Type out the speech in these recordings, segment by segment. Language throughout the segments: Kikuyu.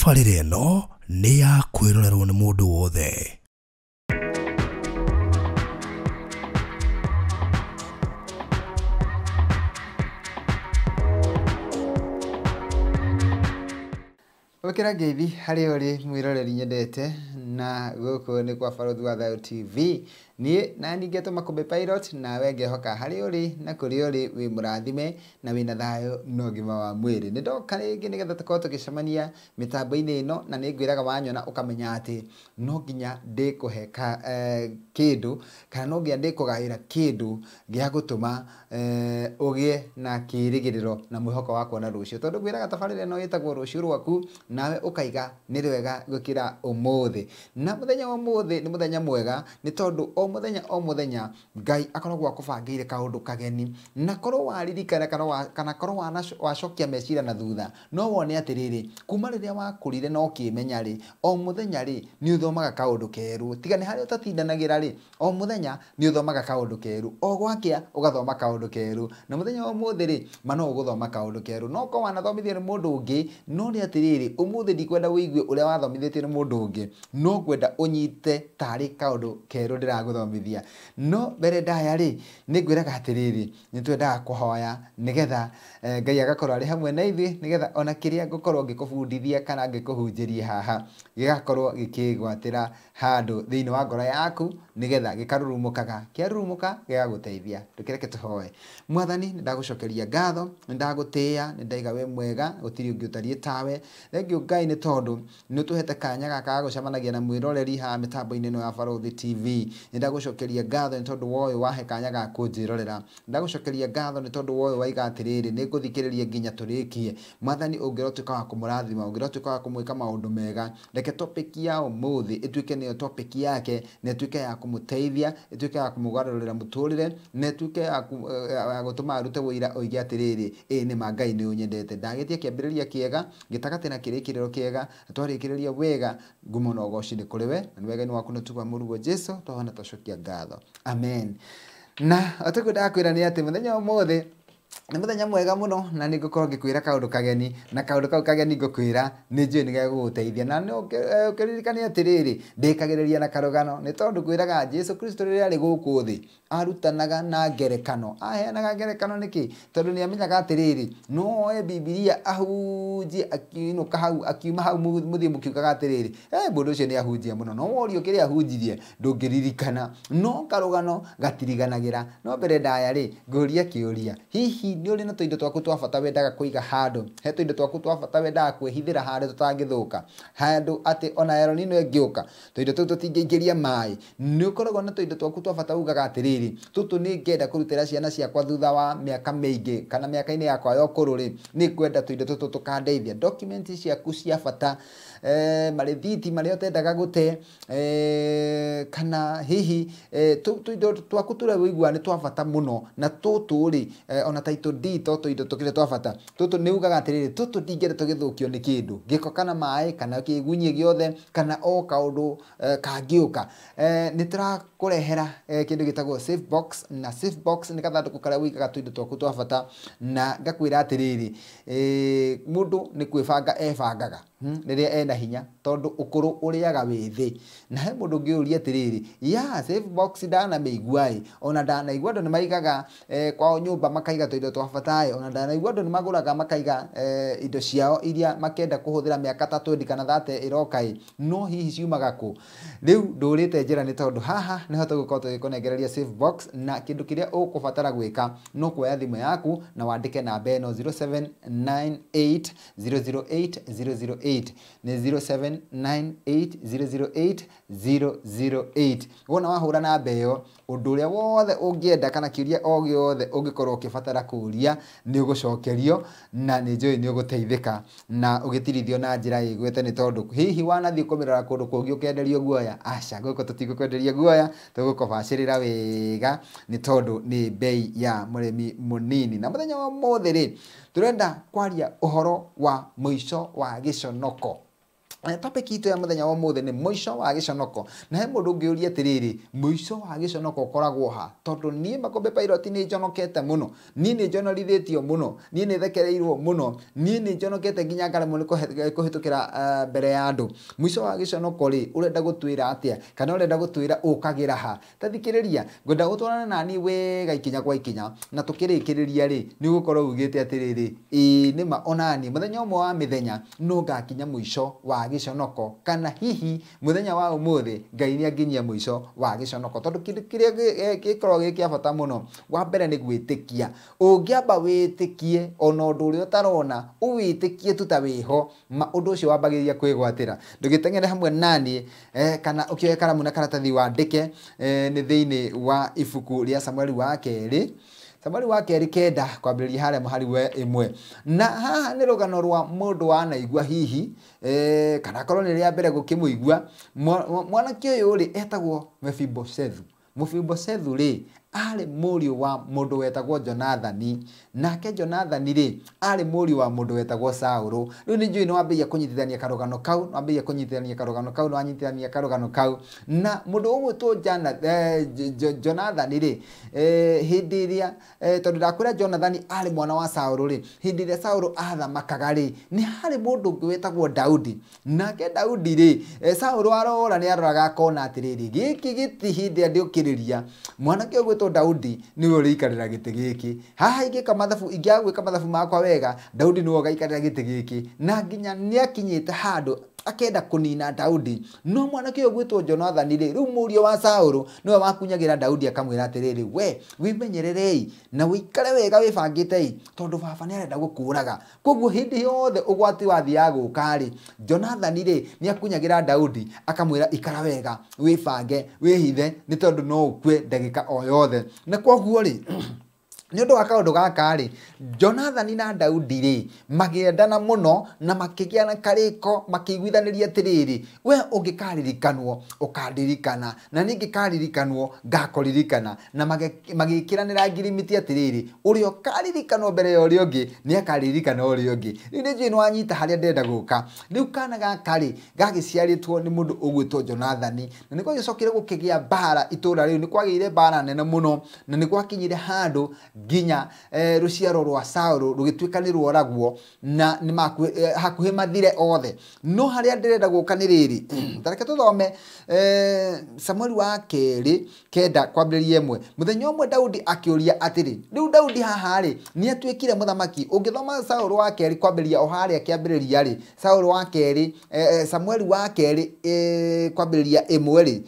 Tabarĩra ĩno nĩ ya kwĩrorerwo nĩ mũndũ wothe. Gwĩkĩra ngeithi harĩa ũrĩ mwĩroreri nyendete na gũkũ nĩ kwa Barũthi wa Thayũ TV. Niĩ na ningetwo Makũmbĩ Pilot, nawe ngehoka harĩa ũrĩ na kũrĩa ũrĩ wĩ mũrathime na wĩna thayũ na ũgima wa mwĩrĩ. Nĩ ndoka rĩngĩ nĩgetha tũkorwo tũgĩcemania mĩtambo-inĩ ĩno, na nĩ ngwĩraga wanyona ũkamenya atĩ no nginya ndĩkũhe kĩndũ kana no nginya ndĩkũgaĩra kĩndũ gĩa gũtũma ũgĩe na kĩrĩgĩrĩro na mwĩhoko wa kuona rũciũ, tondũ ngwĩraga tabarĩra ĩno ĩtagwo Rũciũ Rwaku, nawe ũkaiga nĩ rwega gũkĩra ũmũthĩ. Na mũthenya wa ũmũthĩ nĩ mũthenya mwega, nĩ tondũ o mũthenya o mũthenya Ngai akoragwo akũbangĩire kaũndũ kageni, na korwo waririkana kana korwo wacokia meciria na thutha, no wone atĩrĩrĩ, kuma rĩrĩa wakũrire na ũkĩmenya rĩ, o mũthenya rĩ nĩ ũthomaga kaũndũ kerũ. Tiga nĩ harĩa ũtatindanagĩra rĩ, o mũthenya nĩ ũthomaga kaũndũ kerũ, o gwakĩa ũgathoma kaũndũ kerũ, na mũthenya wa ũmũthĩ rĩ, ma no ũgũthoma kaũndũ kerũ. No korwo wanathomithio nĩ mũndũ ũngĩ, no nĩ atĩrĩrĩ, ũmũthĩ ndikwenda ũigue ũrĩa wathomithĩtio nĩ mũndũ ũngĩ, no ngwenda ũnyite tarĩ kaũndũ kerũ ndĩragũthomithia. No mbere ndaya rĩ, nĩ ngwĩraga atĩrĩrĩ, nĩ twendaga kũhoya nĩgetha Ngai agakorwo arĩ hamwe na ithuĩ, nĩgetha ona kĩrĩa ngũkorwo ngĩkũbundithia kana ngĩkũhunjĩria haha gĩgakorwo gĩkĩgwatĩra handũ thĩinĩ wa ngoro yaku, nĩgetha gĩkarurumũkaga, kĩarurumũka gĩgagũteithia. Ndũkĩreke tũhoe. Mwathani, nĩ ndagũcokeria ngatho, nĩ ndagũtĩĩa, nĩ ndaiga wĩ mwega, gũtirĩ ũngĩ ũtariĩ tawe. Thengiũ Ngai nĩ tondũ nĩ ũtũhete kanya gaka ga gũcemanagia na mwĩroreri haha mĩtambo-inĩ ĩno ya Barũthi TV. Nĩ ndagũcokeria ngatho nĩ tondũ wa ũyũ wahe kanya ga kũnjĩrorera. Nĩ ndagũcokeria ngatho nĩ tondũ wa ũyũ waiga atĩrĩrĩ, nĩ ngũthikĩrĩria nginya tũrĩkie. Mwathani, ũngĩrotuĩka wa kũmũrathima, ũngĩrotuĩka wa kũmwĩka maũndũ mega, reke topic ya ũmũthĩ ĩtuĩke nĩyo topic yake, na ĩtuĩke ya kũmũteithia, ĩtuĩke ya kũmũgarũrĩra mũtũrĩre, na ĩtuĩke ya gũtũma arute ũira oige atĩrĩrĩ, ĩĩ nĩ ma Ngai nĩ ũnyendete. Ndagĩtia kĩambĩrĩria kĩega, gĩtagatĩ na kĩrĩkĩrĩro kĩega, na twarĩkĩrĩria wega, ngumo na ũgoci nĩ kũrĩ we, na nĩ wega-inĩ waku nĩ tuga mũruo Jesu, twahona twacokia ngatho. Amen. Na o ndakwĩra nĩ atĩ mũthenya wa ũmũthĩ nĩ mũthenya mwega mũno, na nĩ ngũkorwo ngĩkwĩra kaũndũ kageni, na kaũndũ kau kageni ngũkwĩra nĩ njũĩ nĩ gegũgũteithia. Na no ũkĩririkane atĩrĩrĩ, ndĩkagĩrĩria na karũgano, nĩ tondũ ngwĩraga Jesu Kristo rĩrĩa arĩ gũkũ thĩ arutanaga na ngerekano. Aheanaga ngerekano nĩkĩ? Tondũ nĩ amenyaga atĩrĩrĩ, no oe Bibilia ahunjie, akiinũka hau, akiuma hau mũthiĩ mũkiugaga atĩrĩrĩ, mũndũ ũcio nĩ ahunjia mũno, no worio kĩrĩa ahunjirie ndũngĩririkana, no karũgano gatiriganagĩra. No mbere ndaya rĩ, ngũria kĩũria, hihi nĩ ũrĩ na tũindo twaku twa bata wendaga kũiga handũ? He tũindo twaku twa bata wendaga kwĩhithĩra handũ tũtangĩthũka, handũ atĩ ona El Nino ĩngĩũka tũindo tũu tũtingĩingĩria maĩ? Nĩ ũkoragwo na tũindo twaku twa bata ugaga atĩrĩrĩ, tũtũ nĩ ngenda kũrutĩra ciana ciakwa thutha wa mĩaka mĩingĩ kana mĩaka-inĩ yakwa ya ũkũrũ rĩ, nĩ ngwenda tũindo tũtũ tũkandeithia. Documents ciaku cia bata, marĩthiti marĩa ũtendaga gũte, kana hihi tũindo twaku tũrĩa ũiguaga nĩ twa bata mũno, na tũtũ rĩ, ona title deed to tũindo tũkĩrĩ twa bata, tũtũ nĩ ugaga atĩrĩrĩ, tũtũ ndingĩenda tũgĩthũkio nĩ kĩndũ, gĩko kana maĩ kana kĩgunyĩ gĩothe kana o kaũndũ kangĩũka. Nĩ tũrakũrehera kĩndũ gĩtagwo safe box, na safe box nĩ gathandũkũ karĩa ũigaga tũindo twaku twa bata, na ngakwĩra atĩrĩrĩ, mũndũ nĩ kwĩbanga ebangaga rĩrĩa ena hinya, tondũ ũkũrũ ũrĩaga wĩthĩ. Na he mũndũ ũngĩũria atĩrĩrĩ, ya safe box ndanamĩigua ĩ, ona ndanaigua andũ nĩ maigaga kwao nyũmba makaiga tũindo twa bata ĩ, ona ndanaigua andũ nĩ magũraga makaiga indo ciao iria makenda kũhũthĩra mĩaka ta 20 kana 30 ĩroka ĩ, no hihi ciumaga kũ? Rĩu ndũrĩte njĩra nĩ tondũ haha nĩho tũgũkorwo tũgĩkũnengereria safe box, na kĩndũ kĩrĩa ũkũbatara gwĩka no kuoya thimũ yaku na wandĩke namba ĩno 0798 008 008, nĩ 0798 008 008. Wona wahũra namba ĩyo, ũndũ ũrĩa wothe ũngĩenda kana kĩũria o gĩothe ũngĩkorwo ũkĩbatara kũũria nĩ ũgũcokerio, na nĩ njũĩ nĩ ũgũteithĩka na ũgĩtirithio na njĩra ĩgwete, nĩ tondũ hihi wanathiĩ kũmĩrora kũndũ kũngĩ ũkenderio guoya? Aca, gũkũ tũtigũkwenderia guoya, tũgũkũbacĩrĩra wega nĩ tondũ nĩ bei ya mũrĩmi mũnini. Na mũthenya wa ũmũthĩ rĩ, tũrenda kwaria ũhoro wa mũico wa gĩconoko. Topic itũ ya mũthenya wa ũmũthĩ nĩ mũico wa gĩconoko. Na he mũndũ ũngĩũria atĩrĩrĩ, mũico wa gĩconoko ũkoragwo ha? Tondũ niĩ Makũmbĩ Pilot nĩ njonokete mũno, niĩ nĩ njonorithĩtio mũno, niĩ nĩ thekereirwo mũno, niĩ nĩ njonokete nginya ngaremwo nĩ kũhĩtũkĩra mbere ya andũ. Mũico wa gĩconoko rĩ, ũrenda gũtwĩra atĩa? Kana ũrenda gũtwĩra ũkagĩra ha? Ta thikĩrĩria, ngwenda ũtwarane nani wega ikinya kwa ikinya, na tũkĩrĩkĩrĩria rĩ, nĩ ũgũkorwo ugĩte atĩrĩrĩ, ĩĩ nĩma onani mũthenya ũmwe wa mĩthenya no ngakinya mũico wa gĩconoko, kana hihi mũthenya wa ũmũthĩ Ngai nĩ anginyia mũico wa gĩconoko. Tondũ kĩndũ kĩrĩa gĩkoragwo gĩ kĩa bata mũno, wa mbere nĩ gwĩtĩkia. Ũngĩamba wĩtĩkie ona ũndũ ũrĩa ũtarona, ũwĩtĩkie tu ta wĩho, ma ũndũ ũcio wambagĩrĩria kwĩgwatĩra. Ndũgĩteng'ere hamwe naniĩ, kana ũkĩoe karamu na karatathi wandĩke, nĩ thĩinĩ wa ibuku rĩa Samueli wa kerĩ. Samueli wa kerĩ 9 kwambĩrĩria harĩa mũhari wa 1. Na haha nĩ rũgano rwa mũndũ wanaigua hihi, kana akorwo nĩ rĩa mbere gũkĩmũigua. Mwanake ũyũ rĩ, etagwo Mefiboshethu. Mefiboshethu rĩ, arĩ mũriũ wa mũndũ wetagwo Jonathani. Nake Jonathani rĩ, arĩ mũriũ wa mũndũ wetagwo Saũlũ. Rĩu nĩ njũĩ nĩ wambĩrĩria kũnyitithania karũgano kau, nĩ wambĩrĩria kũnyitithania karũgano kau, nĩ wanyitithania karũgano kau. Na mũndũ ũgwĩtwo Jonathani rĩ, hĩndĩ ĩrĩa, tondũ ndakwĩra Jonathani arĩ mwana wa Saũlũ rĩ, hĩndĩ ĩrĩa Saũlũ athamakaga rĩ, nĩ harĩ mũndũ ũngĩ wetagwo Daudi. Nake Daudi rĩ, Saũlũ arora nĩ aroraga akona atĩrĩrĩ, gĩkĩ gĩti hĩndĩ ĩrĩa ndĩũkĩrĩria, mwanake ũgwĩtwo Daudi nĩwe ũrĩikarĩra gĩtĩ gĩkĩ. Haha ingĩka mathabu, ingĩaga gwĩka mathabu makwa wega, Daudi nĩwe ũgaikarĩra gĩtĩ gĩkĩ. Na nginya nĩakinyĩte handũ akenda kũnina Daudi. No mwanake ũyũ ũgwĩtwo Jonathani rĩ, rĩu mũriũ wa Saũlũ nĩwe wakunyagĩra Daudi akamwĩra atĩrĩrĩ, we wĩmenyererei na ũikare wega wĩbangĩte, tondũ baba nĩarenda gũkũraga. Koguo hĩndĩ yothe ũgwati wathiaga gũka rĩ, Jonathani rĩ nĩakunyagĩra Daudi akamwĩra ikara wega, wĩbange, wĩhithe, nĩ tondũ no ũkue ndagĩka o yothe. Na koguo rĩ, nĩ ũndũ wa kaũndũ gaka rĩ, Jonathani na Daudi rĩ magĩendana mũno na makĩgĩa na karĩko, makĩiguithanĩria atĩrĩrĩ, we ũngĩkaririkanwo ũkandirikana, na niĩ ngĩkaririkanwo ngakũririkana. Na magĩkĩranĩra ngirimiti atĩrĩrĩ, ũrĩa ũkaririkanwo mbere ya ũrĩa ũngĩ nĩ akaririkana ũrĩa ũngĩ. Rĩu nĩ njũĩ nĩ wanyita harĩa ndĩrenda gũka. Rĩu kana gaka rĩ, gagĩciarĩtwo nĩ mũndũ ũgwĩtwo Jonathani, na nĩ gwagĩcokire gũkĩgĩa mbara itũũra rĩu, nĩ kwagĩire mbara nene mũno, na nĩ gwakinyire handũ nginya rũciaro rwa Saũlũ rũgĩtuĩka nĩ rworagwo na nĩ hakuhĩ mathire othe. No harĩa ndĩrenda gũka nĩ rĩrĩ, ta reke tũthome Samueli wa kerĩ 9 kwambĩrĩria 1. Mũthenya ũmwe Daudi akĩũria atĩrĩ, rĩu Daudi haha rĩ nĩ atuĩkire mũthamaki. Ũngĩthoma Saũlũ wa kerĩ kwambĩrĩria o harĩa kĩambĩrĩria rĩ, Saũlũ wa kerĩ, Samueli wa kerĩ kwambĩrĩria 1 rĩ,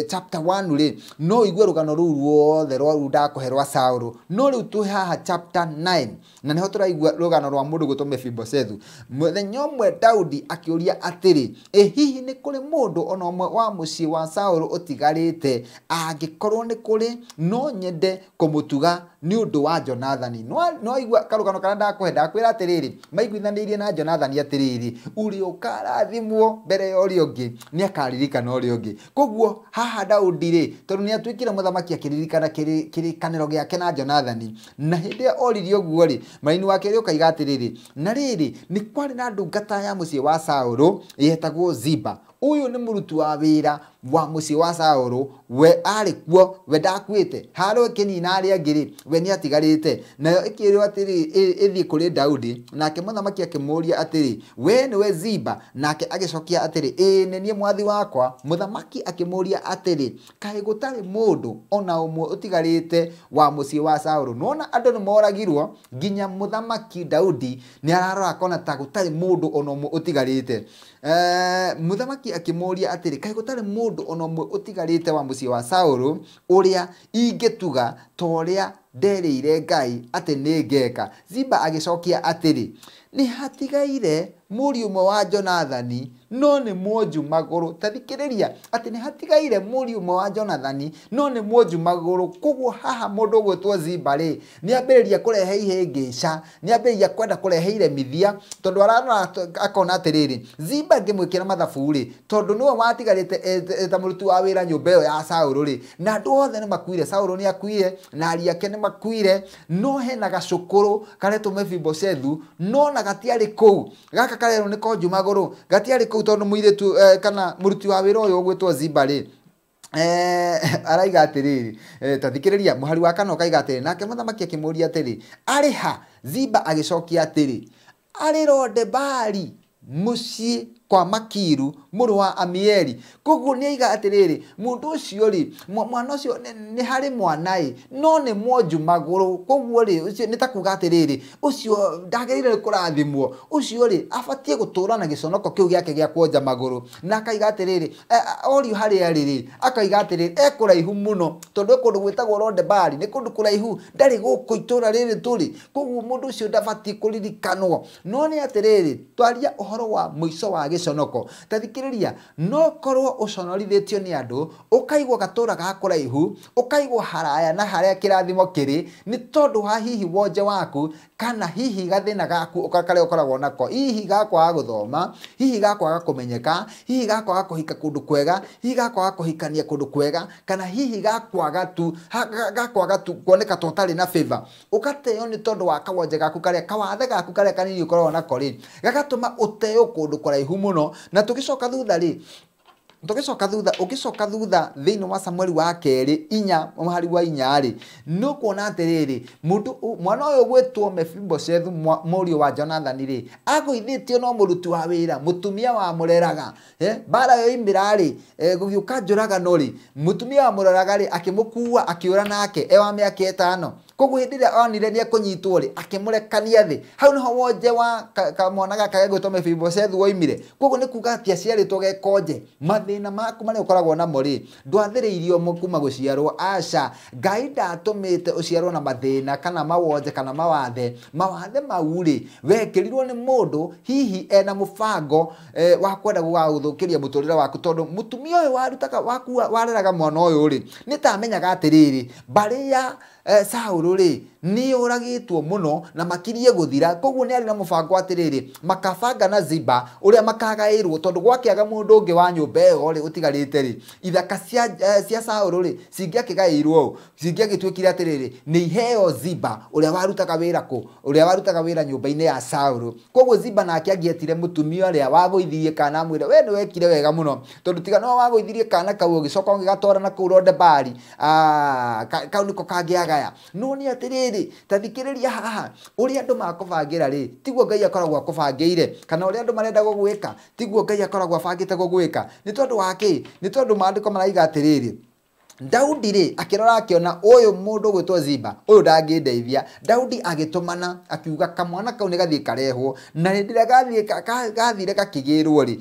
chapter 1 rĩ, no ũigue rũgano rũu ruothe rwa rũu ndakũhe rwa Saũlũ. No rĩu twĩ haha chapter 9 na nĩho tũraigua rũgano rwa mũndũ gwĩtwo Mefiboshethu. Mũthenya ũmwe Daudi akĩũria atĩrĩ, ĩ hihi nĩ kũrĩ mũndũ ona ũmwe wa mũciĩ wa Saũlũ ũtigarĩte? Angĩkorwo nĩ kũrĩ, no nyende kũmũtuga nĩ ũndũ wa Jonathani. No igua karũgano karĩa ndakũhe, ndakwĩra atĩrĩrĩ, maiguithanĩirie na Jonathani atĩrĩrĩ, ũrĩa ũkarathimwo mbere ya ũrĩa ũngĩ nĩ akaririkana ũrĩa ũngĩ. Koguo haha Daudi rĩ, tondũ nĩ atuĩkire mũthamaki akĩririkana kĩrĩkanĩro gĩake na Jonathani. Na hĩndĩ ĩrĩa oririe ũguo rĩ, maini wa kerĩ ũkaiga atĩrĩrĩ, na rĩrĩ nĩ kwarĩ na ndungata ya mũciĩ wa Saũlũ yetagwo Ziba. Ũyũ nĩ mũruti wa wĩra wa mũciĩ wa Saũlũ, we arĩ kuo, we ndakuĩte. Harĩa ĩkĩnina arĩa angĩ rĩ, we nĩ atigarĩte. Nayo ĩkĩrwo atĩrĩ, ĩthiĩ kũrĩ Daudi. Nake mũthamaki akĩmũũria atĩrĩ, we nĩwe Ziba? Nake agĩcokia atĩrĩ, ĩĩ nĩ niĩ mwathi wakwa. Mũthamaki akĩmũũria atĩrĩ, kaĩ gũtarĩ mũndũ ona ũmwe ũtigarĩte wa mũciĩ wa Saũlũ? Nĩwona andũ nĩ moragirwo, nginya mũthamaki Daudi nĩ ararora akona ta gũtarĩ mũndũ ona ũmwe ũtigarĩte. Mũthamaki akĩmũũria atĩrĩ, kaĩ gũtarĩ mũndũ ona ũmwe ũtigarĩte wa mũciĩ wa Saũlũ ũrĩa ingĩtuga ta ũrĩa nderĩire Ngai atĩ nĩ ngeka? Ziba agĩcokia atĩrĩ, nĩ hatigaire mũriũ ũmwe wa Jonathani, no nĩ mwonju magũrũ. Ta thikĩrĩria atĩ nĩ hatigaire mũriũ ũmwe wa Jonathani, no nĩ mwonju magũrũ. Koguo haha mũndũ ũgwĩtwo Ziba rĩ, nĩ ambĩrĩria kũrehe ihĩngĩca, nĩ ambĩrĩria kwenda kũrehe iremithia, tondũ ararora akona atĩrĩrĩ, Ziba ngĩmwĩkĩra mathabu rĩ, tondũ nĩwe watigarĩte ta mũruti wa wĩra nyũmba ĩyo ya Saũlũ rĩ, na andũ othe nĩ makuire. Saũlũ nĩ akuire, na ariũ ake nĩ makuire no hena gacukuru karetwo Mefiboshethu no na gatiarĩ kũu gaka karerwo nĩ konju magũrũ gatiarĩ kũu tondũ mũirĩtu kana mũruti wa wĩra ũyũ ũgwĩtwo Ziba rĩ araiga atĩrĩrĩ ta thikĩrĩria mũhari wa kana ũkaiga atĩrĩ nake mũthamaki akĩmũũria atĩrĩ arĩ ha Ziba agĩcokia atĩrĩ arĩ Lodebari mũciĩ kwa Makiru mũrũ wa Amieli koguo nĩ aiga atĩrĩrĩ mũndũ ũcio rĩ mwana ũcio nĩ harĩ mwana ĩ no nĩ mwonju magũrũ koguo rĩ ũcio nĩ ta kuga atĩrĩrĩ ũcio ndagĩrĩire kũrathimwo ũcio rĩ abatiĩ gũtũra na gĩconoko kĩu gĩake gĩa kuonja magũrũ na akaiga atĩrĩrĩ orio harĩa arĩ rĩ akaiga atĩrĩrĩ e kũraihu mũno tondũ e kũndũ gwĩtagwo Lodebari nĩ kũndũ kũraihu ndarĩ gũkũ itũra rĩrĩ tũrĩ koguo mũndũ ũcio ndabatiĩ kũririkanwo no nĩ atĩrĩrĩ twaria ũhoro wa mũico wa gĩconoko ta thikĩrĩria no korwo ũconorithĩtio nĩ andũ ũkaigwo gatũra ga kũraihu ũkaigwo haraya na harĩa kĩrathimo kĩrĩ nĩ tondũ wa hihi wonje waku kana hihi gathĩna gaku karĩa ũkoragwo nako hihi ga kwaga gũthoma hihi ga kwaga kũmenyeka hihi ga kwaga kũhika kũndũ kwega hihi ga kwaga kũhikania kũndũ kwega kana hihi ga kwaga tu ga kwaga tu kuoneka ta ũtarĩ na favor ũgateo nĩ tondũ wa kawonje gaku karĩa kawathe gaku karĩa kanini ũkoragwo nako rĩ gagatũma ũteo kũndũ kũraihu mũno na tũgĩcoka thutha rĩ tũgĩcoka thutha ũgĩcoka thutha thĩinĩ wa Samueli wa kerĩ inya mũhari wa inya rĩ nĩ ũkuona atĩrĩrĩ mũndũ mwana ũyũ ũgwĩtwo Mefiboshethu mũriũ wa Jonathani rĩ agũithĩtio no mũruti wa wĩra mũtumia wa mũreraga mbara yoimĩra rĩ gũgĩũka njũragano rĩ mũtumia wa mũreraga rĩ akĩmũkua akĩũra nake e wa mĩaka ĩtano koguo hĩndĩ ĩrĩa onire nĩ ekũnyitwo rĩ akĩmũrekania thĩ hau nĩho wonje wa kamwana gaka gegwĩtwo Mefiboshethu woimire koguo nĩ kuga atĩ aciarĩtwo gekonje mathĩna maku marĩa ũkoragwo namo rĩ ndwathĩrĩirio kuma gũciarwo aca Ngai ndatũmĩte ũciarwo na mathĩna kana mawonje kana mawathe mawathe mau rĩ wekĩrirwo nĩ mũndũ hihi ena mũbango wa kwenda gũgagũthũkĩria mũtũrĩre waku tondũ mũtumia ũyũ warutaga wakua wareraga mwana ũyũ rĩ nĩ ta amenyaga atĩrĩrĩ mbarĩ ya Saũlũ rĩ nĩ yũragĩtwo mũno na makirie gũthira koguo nĩ arĩ na mũbango atĩrĩrĩ makabanga na Ziba ũrĩa makagaĩrwo tondũ gwakĩaga mũndũ ũngĩ wa nyũmba ĩyo rĩ ũtigarĩte rĩ ithaka cia Saũlũ rĩ cingĩakĩgaĩirwo ũũ cingĩagĩtuĩkire atĩrĩrĩ nĩ iheo Ziba ũrĩa warutaga wĩra kũ ũrĩa warutaga wĩra nyũmba-inĩ ya Saũlũ koguo Ziba nake angĩetire mũtumia ũrĩa wagũithirie kana amwĩre we nĩ wekire wega mũno tondũ tiga no wagũithirie kana kau ũgĩcoka ũgĩgatwara na kũu Lodebari kau nĩko kangĩagaya no nĩ atĩrĩrĩ ta thikĩrĩria haha ũrĩa andũ makũbangĩra rĩ tiguo Ngai akoragwo akũbangĩire kana ũrĩa andũ marenda gũgwĩka tiguo Ngai akoragwo abangĩte gũgwĩka nĩ tondũ wa kĩ nĩ tondũ maandĩko maraiga atĩrĩrĩ Daudi rĩ akĩrora akĩona ũyũ mũndũ ũgwĩtwo Ziba ũyũ ndangĩndeithia Daudi agĩtũmana akiuga kamwana kau nĩ gathiĩ karehwo na hĩndĩ ĩrĩa gathire gakĩgĩrwo rĩ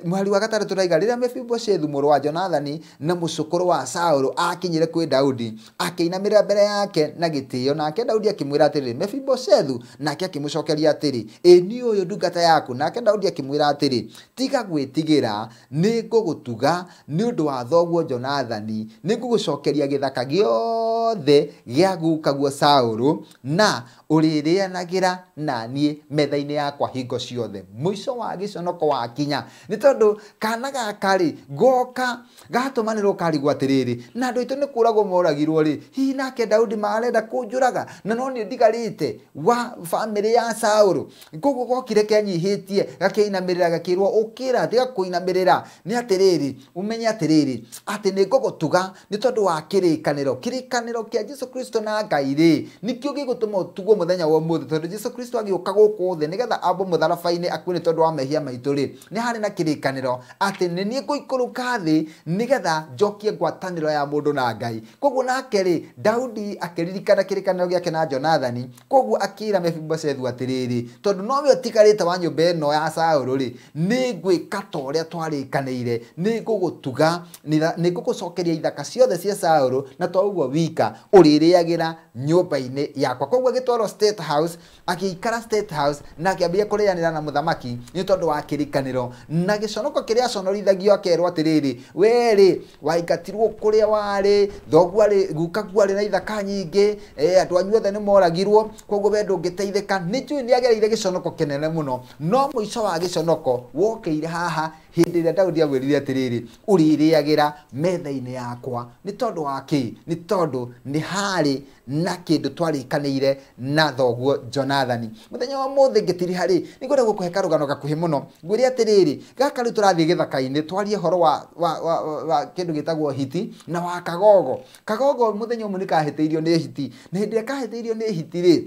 mũhari wa gatandatũ raiga rĩrĩa Mefiboshethu mũrũ wa Jonathani na mũcũkũrũ wa Saũlũ akinyire kwĩ Daudi akĩinamĩrĩra mbere yake na gĩtĩo nake Daudi akĩmwĩra atĩrĩrĩ Mefiboshethu nake akĩmũcokeria atĩrĩ ĩ niĩ ũyũ ndungata yaku nake Daudi akĩmwĩra atĩrĩ tiga gwĩtigĩra nĩ ngũgũtuga nĩ ũndũ wa thoguo Jonathani nĩ ngũgũcokeria gĩthaka gĩothe gĩa gukaguo Saũlũ na ũrĩrĩanagĩra na niĩ metha-inĩ yakwa hingo ciothe mũico wa gĩconoko wakinya nĩ tondũ kana gaka rĩ goka gatũmanĩrwo karigwo atĩrĩrĩ na andũ aitũ nĩ kũragwo moragirwo rĩ hihi nake Daudi marenda kũnjũraga na no niĩ ndigarĩte wa bamĩrĩ ya Saũlũ koguo gokire kenyihĩtie gakĩinamĩrĩra gakĩrwo ũkĩra tiga kũinamĩrĩra nĩ atĩrĩrĩ ũmenye atĩrĩrĩ atĩ nĩ ngũgũtuga nĩ tondũ wa kĩrĩkanĩro kĩrĩkanĩro kĩa Jesu Kristo na Ngai rĩ nĩkĩo gĩgũtũma ũtugwo mũthenya wa ũmũthĩ tondũ Jesu Kristo agĩũka gũkũ thĩ nĩgetha ambwo mũtharaba-inĩ akue nĩ tondũ wa mehia maitũ rĩ nĩ harĩ na kĩrĩkanĩro atĩ nĩ niĩ ngũikũrũka thĩ nĩgetha njokie ngwatanĩro ya mũndũ na Ngai koguo nake rĩ Daudi akĩririkana kĩrĩkanĩro gĩake na Jonathani koguo akĩra Mefiboshethu atĩrĩrĩ tondũ nowe ũtigarĩte wa nyũmba ĩno ya Saũlũ rĩ nĩ ngwĩka ta ũrĩa twarĩkanĩire nĩ ngũgũtuga nĩ ngũgũcokeria ithaka ciothe cia Saũlũ na to ũguo wika ũrĩrĩagĩra nyũmba-inĩ yakwa koguo agĩtwarwo State House agĩikara State House na akĩambia kũrĩanĩra na mũthamaki nĩ tondũ wa kĩrĩkanĩro na gĩconoko kĩrĩa aconorithagio akerwo atĩrĩrĩ we rĩ waingatirwo kũrĩa warĩ thoguo arĩ gukaguo arĩ na ithaka nyingĩ andũ anyu othe nĩ moragirwo koguo we ndũngĩteithĩka nĩ njũĩ nĩ agereire gĩconoko kĩnene mũno no mũico wa gĩconoko wokĩire haha Hĩndĩ ĩrĩa Daudi amwĩrire atĩrĩrĩ, ũrĩrĩagĩra metha-inĩ yakwa. Nĩ tondũ wa kĩ? Nĩ tondũ nĩ harĩ na kĩndũ twarĩkanĩire na thoguo Jonathani. Mũthenya wa ũmũthĩ ngĩtiriha rĩ, nĩngwenda gũkũhe karũgano gakuhĩ mũno. Ngwĩre atĩrĩrĩ, gaka rĩu tũrathiĩ gĩthaka-inĩ twarie ũhoro wa kĩndũ gĩtagwo hiti na wa kagogo. Kagogo mũthenya ũmwe nĩ kahĩtĩirio nĩ hiti, na hĩndĩ ĩrĩa kahĩtĩirio nĩ hiti rĩ,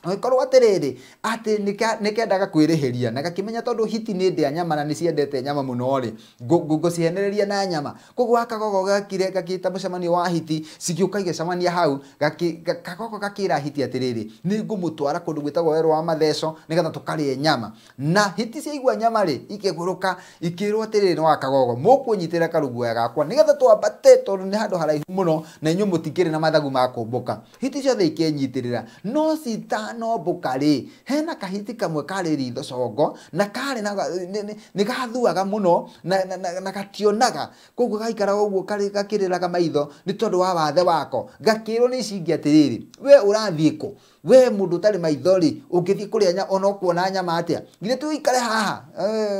agĩkorwo atĩrĩrĩ atĩ nĩkendaga kwĩrĩhĩria, na gakĩmenya tondũ hiti nĩ ndĩa nyama na nĩciendete nyama mũno rĩ, ngũcihenereria na nyama. Koguo kagogo gakire gakĩta mũcemanio wa hiti, cigĩũka igĩcemania hau, kagogo gakĩra hiti atĩrĩrĩ, nĩngũmũtwara kũndũ gwĩtagwo werũ wa matheco nĩgetha tũkarĩe nyama. Na hiti ciaigua nyama rĩ, ikĩgũrũka, ikĩrwo atĩrĩrĩ, nĩ wa kagogo, mũkũnyitĩra karuguoya gakwa nĩgetha twambate, tondũ nĩ handũ haraihu mũno na inyuĩ mũtikĩrĩ na mathagu ma kũmbũka. Hiti ciothe ikĩnyitĩrĩra, no citanomboka rĩ, hena kahiti kamwe karĩ ritho congo na karĩ na nĩ gathuaga mũno na gationaga, koguo gaikara ũguo gakĩrĩraga maitho nĩ tondũ wa wathe wako. Gakĩrwo nĩ ici ingĩ atĩrĩrĩ, we ũrathiĩ kũ? We mũndũ ũtarĩ maitho rĩ, ũngĩthiĩ kũrĩa ona ũkuona nyama atĩa? Githĩ tũikare haha,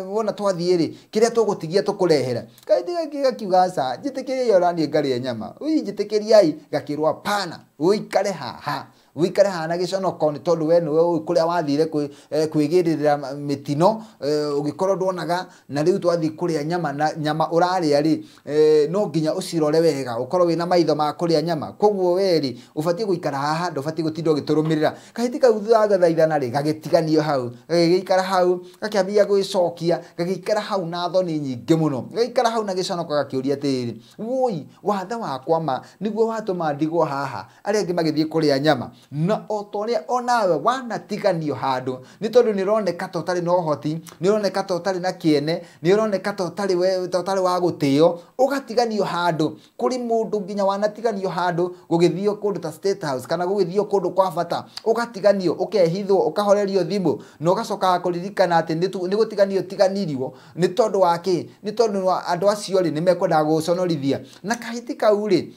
wona twathiĩ rĩ, kĩrĩa tũgũtigia tũkũrehere. Kahiti gakĩ gakiuga aca, njĩtĩkĩriai ona niĩ ngarĩe nyama. Ui, njĩtĩkĩriai. Gakĩrwo apana, ũikare haha, ũikare haha na gĩconoko nĩ tondũ we nĩwe ũĩ kũrĩa wathire kwĩgĩrĩra mĩtino, ũgĩkorwo ndwonaga, na rĩu twathiĩ kũrĩa nyama, na nyama ũrarĩa rĩ, no nginya ũcirore wega, ũkorwo wĩna maitho ma kũrĩa nyama. Koguo we rĩ, ũbatiĩ gũikara haha, ndũbatiĩ gũtinda ũgĩtũrũmĩrĩra. Kahiti kau thutha wa gathaithana rĩ, gagĩtiganio hau, gagĩgĩikara hau, gakĩambia gwĩcokia, gagĩikara hau na thoni nyingĩ mũno, gagĩikara hau na gĩconoko, gakĩũria atĩrĩrĩ, woi, wathe wakwa ma nĩguo watũma ndigwo haha, arĩa angĩ magĩthiĩ kũrĩa nyama. Na o ta ũrĩa onawe wanatiganio handũ, nĩ tondũ nĩ ũroneka ta ũtarĩ na ũhoti, nĩ ũroneka ta ũtarĩ na kĩene, nĩ ũroneka ta ũtarĩ wa gũtĩo, ũgatiganio handũ. Kũrĩ mũndũ nginya wanatiganio handũ, gũgĩthio kũndũ ta State House kana gũgĩthio kũndũ kwa bata, ũgatiganio, ũkehithwo, ũkahorerio thimũ, na ũgacoka kũririkana atĩ nĩ gũtiganio tiganirio nĩ tondũ wa kĩ? Nĩ tondũ andũ acio rĩ, nĩ mekwendaga gũgũconorithia. Na kahiti kau rĩ,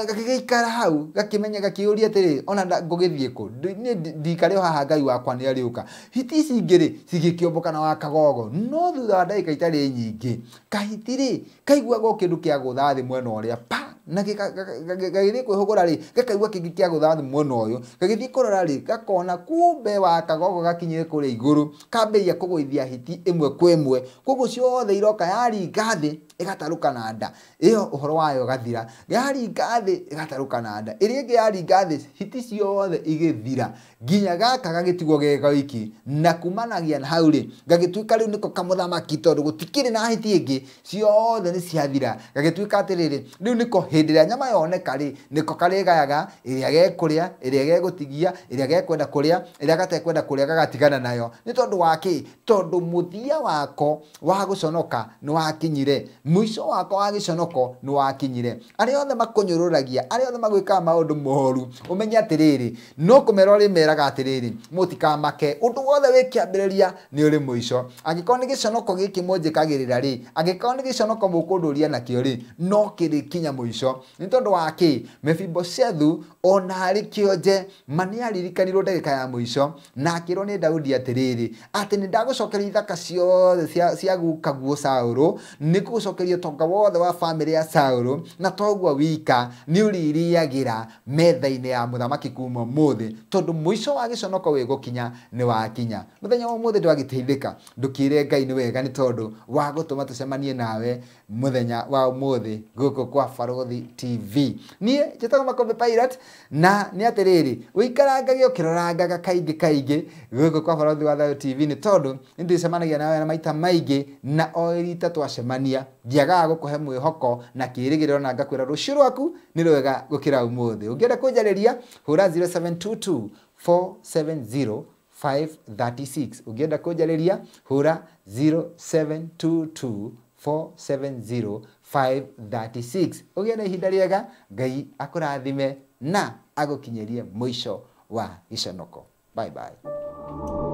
gagĩgĩikara hau, gakĩmenya, gakĩũria atĩrĩ, ona ngũgĩthiĩ kũ? Niĩ ndikare o haha, Ngai wakwa nĩ arĩũka. Hiti ici ingĩ rĩ, cigĩkĩũmbũka na wa kagogo. No thutha wa ndagĩka itarĩ nyingĩ, kahiti rĩ, kaiguaga o kĩndũ kĩagũtha thĩ mwena ũrĩa, pa, na gagĩthiĩ kwĩhũgũra rĩ, gakaigua kĩngĩ kĩagũtha thĩ mwena ũyũ, gagĩthiĩ kũrora rĩ, gakona kumbe wa kagogo gakinyire kũrĩa igũrũ, kambĩrĩria kũgũithia hiti ĩmwe kwa ĩmwe, koguo ciothe iroka yaringa thĩ ĩgatarũka na nda, ĩyo ũhoro wayo ũgathira, yaringa thĩ ĩgatarũka na nda, ĩrĩa ĩngĩ yaringa thĩ, hiti ciothe igĩthira, nginya gaka gagĩtigwo ge gaiki. Na kumanagia na hau rĩ, gagĩtuĩka rĩu nĩko kamũthamaki, tondũ gũtikĩrĩ na hiti ĩngĩ, ciothe nĩ ciathira. Gagĩtuĩka atĩrĩrĩ, rĩu nĩko hĩndĩ ĩrĩa nyama yoneka rĩ, nĩko karĩgayaga, ĩrĩa gekũrĩa, ĩrĩa gegũtigia, ĩrĩa gekwenda kũrĩa, ĩrĩa gatekwenda kũrĩa gagatigana nayo. Nĩ tondũ wa kĩ? Tondũ mũthia wako wa gũconoka nĩ wakinyire, mũico wako wa gĩconoko nĩ wakinyire. Arĩa othe makũnyũrũragia, arĩa othe magwĩkaga maũndũ moru, ũmenye atĩrĩrĩ, no kũmera ũrĩmeraga atĩrĩrĩ, mũtikamake, ũndũ wothe wĩ kĩambĩrĩria nĩ ũrĩ mũico. Angĩkorwo nĩ gĩconoko gĩkĩ mũnjĩkagĩrĩra rĩ, angĩkorwo nĩ gĩconoko mũkũndũria nakĩo rĩ, no kĩrĩkinya mũico. Nĩ tondũ wa kĩ? Mefiboshethu ona arĩ kĩonje, ma nĩ aririkanirwo ndagĩka ya mũico, na akĩrwo nĩ Daudi atĩrĩrĩ, atĩ nĩ ndagũcokeria ithaka ciothe cia gukaguo Saũlũ, nĩ ngũgũcokeria ũtonga wothe wa bamĩrĩ ya Saũlũ, na toguo wika nĩ ũrĩrĩagĩra metha-inĩ ya mũthamaki kuma ũmũthĩ, tondũ mũico wa gĩconoko wĩgũkinya nĩ wakinya. Mũthenya wa ũmũthĩ ndwagĩteithĩka, ndũkĩre Ngai nĩ wega nĩ tondũ wa gũtũma tũcemanie nawe mũthenya wa ũmũthĩ gũkũ kwa Barũthi TV. Niĩ njĩtagwo Makũmbĩ Pilot, na nĩ atĩrĩrĩ, ũikarangage ũkĩrorangaga kaingĩ kaingĩ gũkũ kwa Barũthi wa Thayũ TV, nĩ tondũ nĩ ndĩcemanagia nawe na maita maingĩ, na o rita twacemania ndiagaga gũkũhe mwĩhoko na kĩĩrĩgĩrĩro, na ngakwĩra rũciũ rwaku nĩ rwega gũkĩra ũmũthĩ. Ũngĩenda kũnjarĩria, hũra 0722 470 536. Ũngĩenda kũnjarĩria, hũra 0722 470 536. Ũgĩe na ihinda rĩega, Ngai akũrathime na agũkinyĩrie mũico wa gĩconoko. Bye bye.